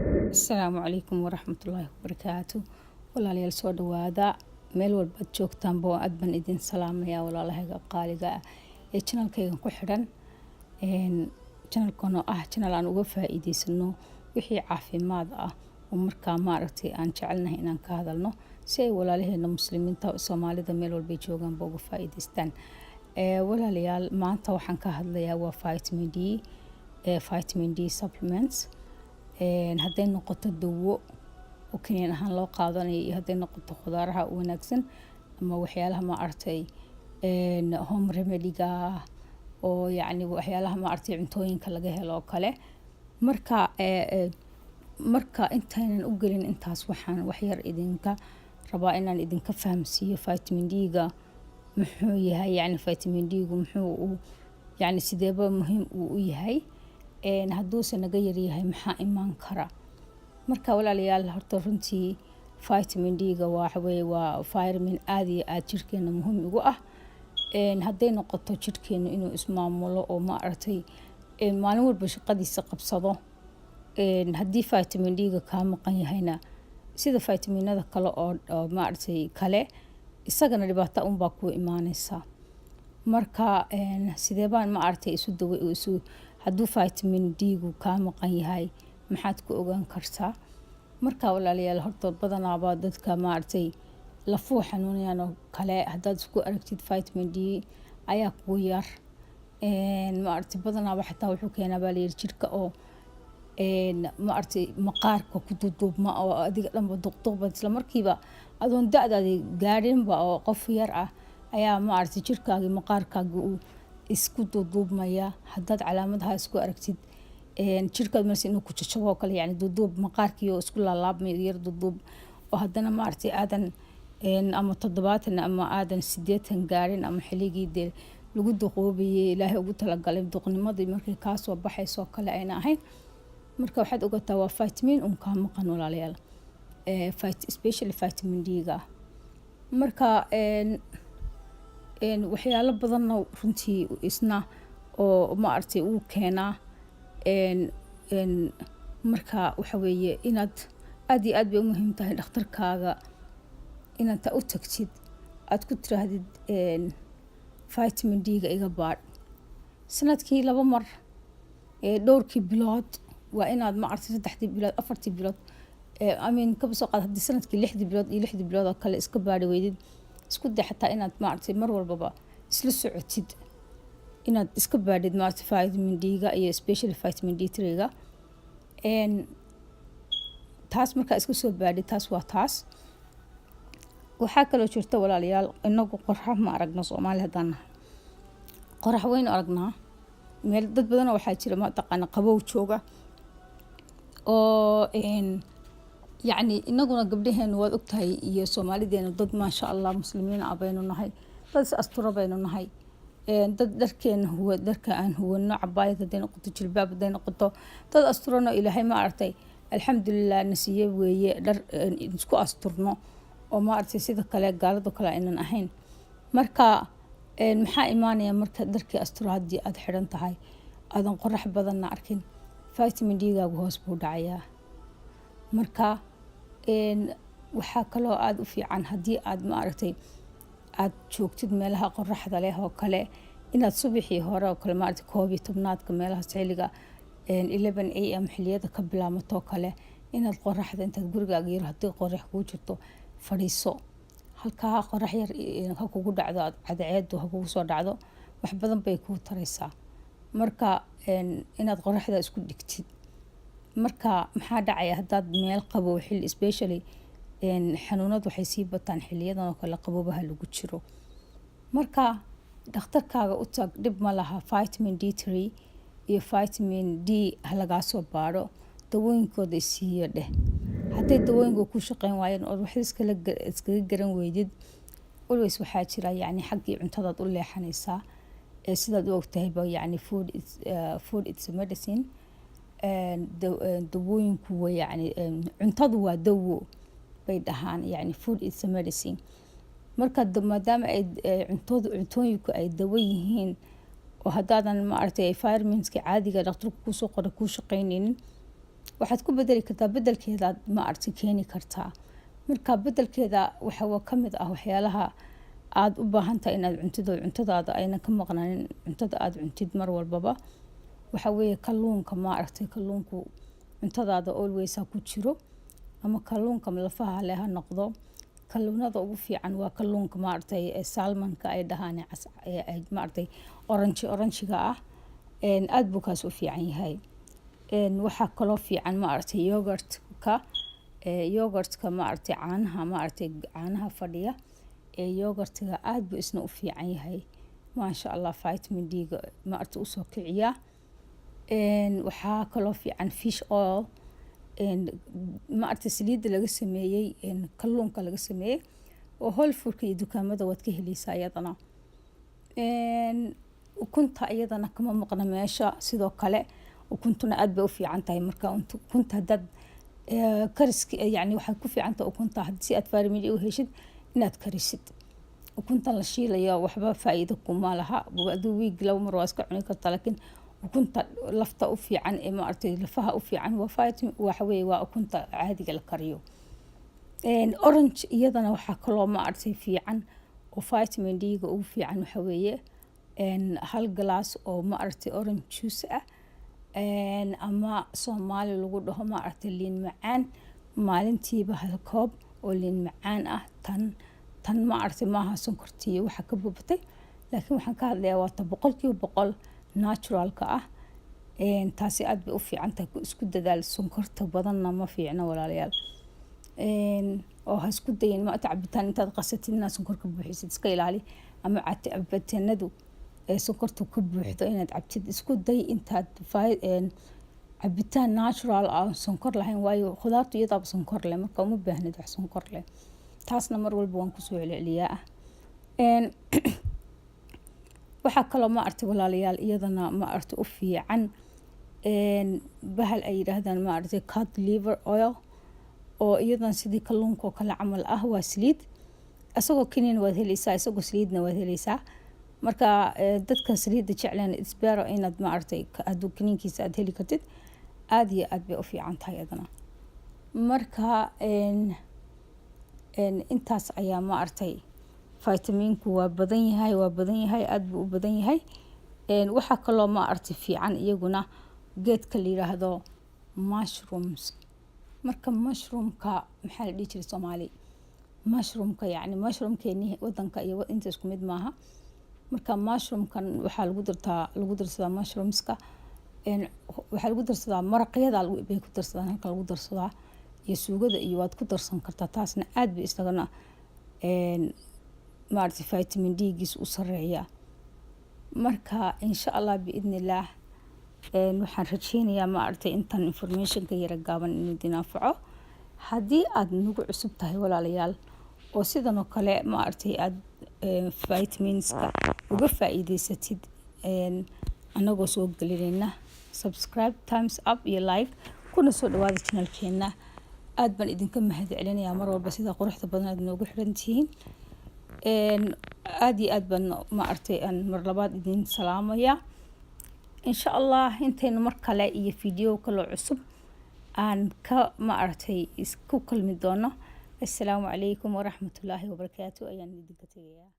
Asalaamu calaykum waraxmatullaahi wabarakaatu. Walaalayaal, soo dhawaada meel walbaad joogtaanba. Aad baan idin salaamayaa, walaalahayga qaaliga ah ee channelkaygan ku xidhan. Channelkan oo ah channel aan uga faa-iideysano wixii caafimaad ah oo markaa maaragtay aan jecelnahay inaan ka hadalno, si ay walaalaheena Muslimiinta Soomaalida meel walbay joogaanba uga faa-iideystaan. Walaalayaal, maanta waxaan ka hadlayaa waa vitamin D, vitamin D supplements. Hadday noqoto dawo oo kaniin ahaan loo qaadanayo iyo hadday noqoto khudaaraha wanaagsan ama waxyaalaha maaragtay home remedyga oo yacni waxyaalaha maaragtay cuntooyinka laga helo oo kale. Marka intaynan u gelin intaas, waxaan waxyar idinka rabaa inaan idinka fahamsiiyo vitamin D-ga muxuu yahay, yacni vitamin D-gu muxuu u yacni sideeba muhiim uu u yahay, hadduuse naga yaryahay maxaa imaan kara? Marka walaalayaal, horta runtii vitamin D-ga waxaweye waa vitamin aada iyo aada jirkeena muhiim ugu ah. Hadday noqoto jirkeenu inuu ismaamulo oo maaragtay maalin walba shaqadiisa qabsado, haddii vitamin D-ga kaa maqan yahayna, sida vitaminada kale oo maaragtay kale, isagana dhibaato unbaa ku imaaneysa. Marka sidee baan maaragtay isu dawa isu hadduu vitamin D-gu kaa maqan yahay, maxaad ku ogaan kartaa? Marka walaalayaal, horta badanaaba dadka maaragtay lafuu xanuunayaan oo kale, haddaad isku aragtid vitamin D ayaa kugu yar. Maaragtay badanaaba xataa wuxuu keenaa baa layiri jirka oo maaragtay maqaarka ku duuduubma oo adiga dhanba duqduqba isla markiiba, adoon da-daadi gaadhinba oo qof yar ah ayaa maaragtay jirkaagi maqaarkaagi uu isku duuduubmaya. Haddaad calaamadaha isku aragtid, jirkaad marse inuu ku jajabo oo kale, yani duuduub maqaarkii oo isku laalaabmayo, yar duuduub oo haddana maaragtay aadan ama 70 ama aadan 80 gaarin ama xilligii dee lagu duqoobayay Ilaahay ugu talagalay duqnimadii markay kaasoo baxayso oo kale ayna ahayn. Marka waxaad ogataa waa vitamin un kaa maqan, walaalayaal, especially vitamin D-ga. Marka waxyaalo badanna runtii isna oo maaragtay uu keenaa. Marka waxa weeye inaad aada iyo aad bay u muhiim tahay dhakhtarkaaga inaad ta u tagtid, aad ku tiraahdid vitamin D-ga iga baadh. Sanadkii laba mar, dhowrkii bilood waa inaad maaragtay 3dii bilood, 4tii bilood, I mean, kaba soo qaad haddii sanadkii 6dii bilood iyo 6dii bilood oo kale iska baadhi weydid, isku day xataa inaad maaragtay mar walbaba isla socotid, inaad iska baadhid maaragtay vitamin D-ga iyo especially vitamin D3-ga. Taas markaa iska soo baadhid, taas waa taas. Waxaa kaloo jirta, walaalayaal, inagu qorax ma aragno. Soomaali haddaan nahay, qorax waynu aragnaa meel. Dad badanoo waxaa jira mataqaana qabow jooga oo yacni inaguna gabdhaheenu waad ogtahay iyo Soomaalideenu dad maasha Allah Muslimiin ah baynu nahay, dad is astura baynu nahay, dad dharkeena huwa, dharka aan huwano, cabaayad hadday noqoto, jilbaab hadday noqoto, dad asturano Ilaahay ma aragtay alxamdulilah na siiye weeye, dhar isku asturno oo maaragtay sida kale gaalado kale aynan ahayn. Marka maxaa imaanaya marka dharkii astura haddii aada xidhan tahay, aadan qorax badanna arkin, vitamin D-gaagu hoos buu dhacayaa. Marka waxaa kaloo aada u fiican haddii aad maaragtay aada joogtid meelaha qoraxda leh oo kale, inaad subaxii hore oo kale maaragtay 11aadka meelahaas, xilliga 11 a.m. xiliyada ka bilaamatoo kale, inaad qoraxda intaad gurigaaga yar haddii qorax kuu jirto fadhiiso halkaa, qorax yar ha kugu dhacdo, cadceedu ha kugu soo dhacdo, wax badan bay kuu taraysaa. Marka inaad qoraxda isku dhigtid. Marka maxaa dhacaya haddaad meel qabow xilli, especially xanuunadu waxay sii bataan xiliyadan oo kale qaboobaha lagu jiro. Marka dhakhtarkaaga u tag, dhib ma laha, vitamin D3 iyo vitamin D ha lagaa soo baadho, dawooyinkooda isiiyo dheh. Hadday dawooyinka ku shaqeyn waayeen ood waxba iskaga garan weydid, always waxaa jira yacni xaggii cuntadaad u leexanaysaa. Ee sidaad u ogtahayba, yacni food it's a medicine. Dawooyinku wa yacni cuntadu waa dawo bay dhahaan, yacni food is a medicine. Marka maadaama ay cuntadu cuntooyinku ay dawo yihiin oo haddaadan maaragtay vitaminska caadiga dhakhtarku kuusoo qoray kuu shaqeyneynin. Waxaad ku bedeli kartaa, bedelkeedaad, ma aragtay, keeni kartaa. Marka bedelkeeda waxa ka mid ah waxyaalaha aada u baahan tahay inaad cuntid oo cuntadaada ayna ka maqnaanin, cuntada aada cuntid mar walbaba, waxa weeye kalluunka. Ma aragtay, kalluunku cuntadaada always ha ku jiro, ama kalluunka lafaha leh ha noqdo. Kalluunada ugu fiican waa kalluunka, maaragtay, salmonka ay dhahaan, maaragtay, orange orange-iga ah. Aada buu kaas u fiican yahay. Waxaa kaloo fiican, maaragtay, yogurtka, maaragtay, caanaha, maaragtay, caanaha fadhiya ee yogurtiga aada buu isna u fiican yahay, maasha Allah, vitamin D-ga, maaragtay, usoo kiciyaa. Waxaa kaloo fiican fish oil, maaragtay, saliidda laga sameeyey kalluunka laga sameeyey oo Whole Foodka iyo dukaamada waad ka heleysaa iyadana. Ukunta iyadana kama maqna meesha. Sidoo kale ukuntuna aada bay u fiican tahay. Marka ukunta haddaad kariski, yani waxay ku fiican tahay ukunta si aad vitamin D u heshid inaad karisid. Ukuntan la shiilayo waxba faa'iido kuma laha. Aduu week laba mar waa iska cuni kartaa, laakiin ukunta lafta u fiican ee, maaragtay, lafaha u fiican waa vitamin, waxa weeye waa ukunta caadiga la kariyo. Orange iyadana waxaa kaloo, maaragtay, fiican oo vitamin D-ga ugu fiican waxa weeye hal glass oo, maaragtay, orange juice ah, ama Soomaali lagu dhaho, maaragtay, liin macaan. Maalintiiba hal koob oo liin macaan ah. Tan, maaragtay, maaha sonkortiiyo waxa ka bubatay, laakiin waxaan ka hadlayaa waa ta 100% naturalka ah. Taasi aada bay u fiican tahay. Isku dadaal, sonkorta badanna ma fiicna, walaalayaal, oo ha isku dayin maata cabitaan intaad qasatid inaad sonkor ka buuxisid, iska ilaali, ama cabitaanadu ee sonkorta ka buuxdo inaad cabtid. Isku day intaad cabitaan natural ah, sonkor lahayn, waayo khudaartu iyadaaba sonkor leh, marka uma baahnid wax sonkor leh. Taasna mar walba waan kusoo celceliyaa ah. Waxaa kaloo, ma aragtay, walaalayaal, iyadana, ma aragtay, u fiican bahal ay yidhaahdaan, ma aragtay, cod liver oil, oo iyadana sidii kalluunka oo kale camal ah. Waa saliid, isagoo kiniin waad heleysaa, isagoo saliidna waad heleysaa. Marka dadka saliidda jecleen isbeero inaad, maaragtay, hadduu kiniinkiisa aad heli kartid, aada iyo aad bay u fiican tahay iyadana. Marka intaas ayaa, maaragtay, vitaminku waa badan yahay, waa badan yahay, aada buu u badan yahay. Waxaa kaloo, maaragtay, fiican iyaguna geedka la yiraahdo mushrooms. Marka mushroomka maxaa la dhihi jiray Soomaali? Mushroomka, yacni mushroomkeeni wadanka iyo inta isku mid maaha. Marka mushroomkan waxaa lagu dartaa, lagu darsadaa mushroomska, waxaa lagu darsadaa maraqyada bay ku darsadaan, halka lagu darsadaa iyo suugada iyo waad ku darsan kartaa. Taasna aada bay isagana, maaragtay, vitamin D-giis u sareeya. Marka insha Allah, biidni illaah, waxaan rajeynayaa, maaragtay, intan informationka yara gaaban inuu idin anfaco. Haddii aada nagu cusub tahay, walaalayaal, oo sidan oo kale, maaragtay, aada vitaminska uga faa-iideysatid anagoo soo gelinayna, subscribe, thumbs up iyo like, kuna soo dhawaada channelkeena. Aada baan idinka mahad celinayaa mar walba sida quruxda badan aad noogu xiran tihiin. Aada iyo aad baan, maaragtay, aan mar labaad idin salaamaya. Insha Allah, intaynu mar kale iyo video kaloo cusub aan ka, maaragtay, isku kulmi doono, assalaamu calaykum waraxmatullaahi wabarakaatu ayaan idinka tegayaa.